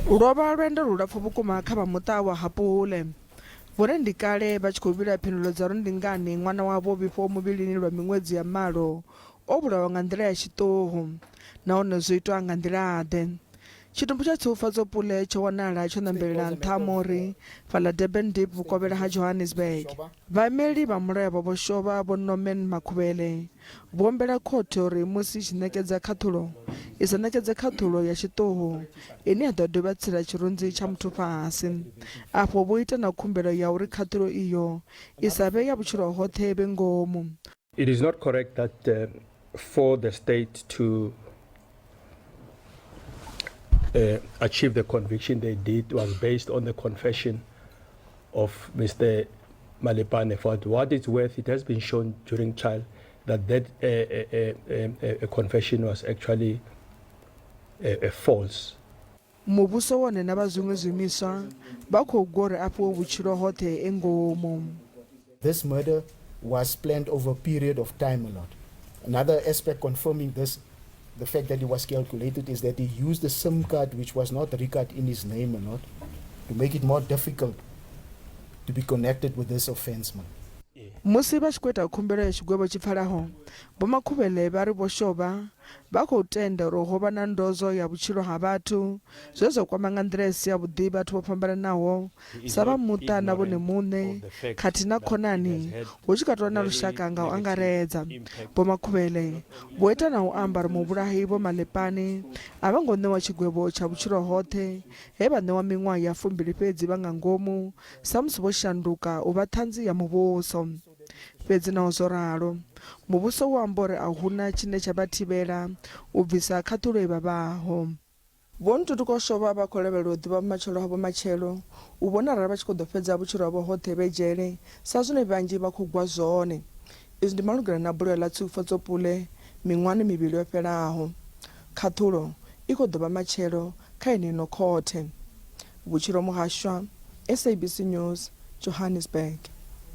Lwo vha lwendo lulapfu vhukuma kha vha muṱa wa ha Pule. Vhone ndi kale vha tshi khou vhila phindulo dza uri ndi ngani ṅwana wavho o vhifhaho muvhilini lwa miṅwedzi ya malo o vhulawa nga nḓila ya tshiṱuhu nahone zwo itwa nga nḓila-ḓe. Tshitumbu tsha Tshehufadzo Pule tsho wanala tsho ṋambelela nṱha ha muri fhaḽa Durban Deep vhukovhela ha Johannesburg. Vhaimeli vha mulayo vha Vho Shovha Vho Norman Makhuvhele vho humbela khothe uri musi i tshi ṋekedza khaṱhulo i sa ṋekedze khaṱhulo ya tshiṱuhu ine ya ḓo dovha tsela tshirunzi tsha muthu fhasi. Afho vho ita na khumbelo ya uri khaṱhulo iyo i sa vhe ya vhutshilo hoṱhe vhe ngomu. It is not correct that for the state to achieve the conviction they did was based on the confession of Mr. Malephane. For what it's worth, it has been shown during trial that that confession was actually false. Muvhuso wone na vha zwiṅwe zwiimiswa vha khou gwa uri a fhiwe vhutshilo hoṱhe e ngomu. This murder was planned over a period of time a lot. Another aspect confirming this, the fact that it was calculated, is that he used a SIM card which was not RICA'd in his name a lot to make it more difficult to be connected with this offense. Man. Musi vha tshi khou ita khumbelo ya tshigwevho tshi pfalaho, Vho Makhuvhele vha ri Vho Shovha vha khou tenda uri ho vha na ndozwo ya vhutshilo ha vhathu zwe zwa kwama nga nḓila i si yavhuḓi vhathu vho fhambananaho sa vha muṱa na vhone muṋe khathihi na khonani hu tshi katelwa na lushaka nga u angaredza. Vho Makhuvhele vho ita na u amba uri muvhulahi Vho Malepane a vho ngo ṋewa tshigwevho tsha vhutshilo hoṱhe he vha ṋewa miṅwaha ya fumbili fhedzi vha nga ngomu samusi vho shanduka u vha ṱhanzi ya muvhuso. Fhedzi naho zwo ralo, muvhuso wo amba uri a hu na tshine tsha vha thivhela u bvisa khaṱhulo i vhavhaho. Vho Ntuthuko Shovha vha khou lavhelelwa u ḓivha vhumatshelo havho matshelo, u vhona arali vha tshi khou ḓo fhedza vhutshilo havho hoṱhe vhe dzhele sa zwine vhanzhi vha khou gwa zwone. Izwi ndi malugana na bulayo ḽa Tshehufatso Pule miṅwahani mivhili yo fhelaho. Khaṱhulo i khou ḓo vha matshelo kha yeneino khothe. Vhutshilo Muhashwa, SABC News, Johannesburg.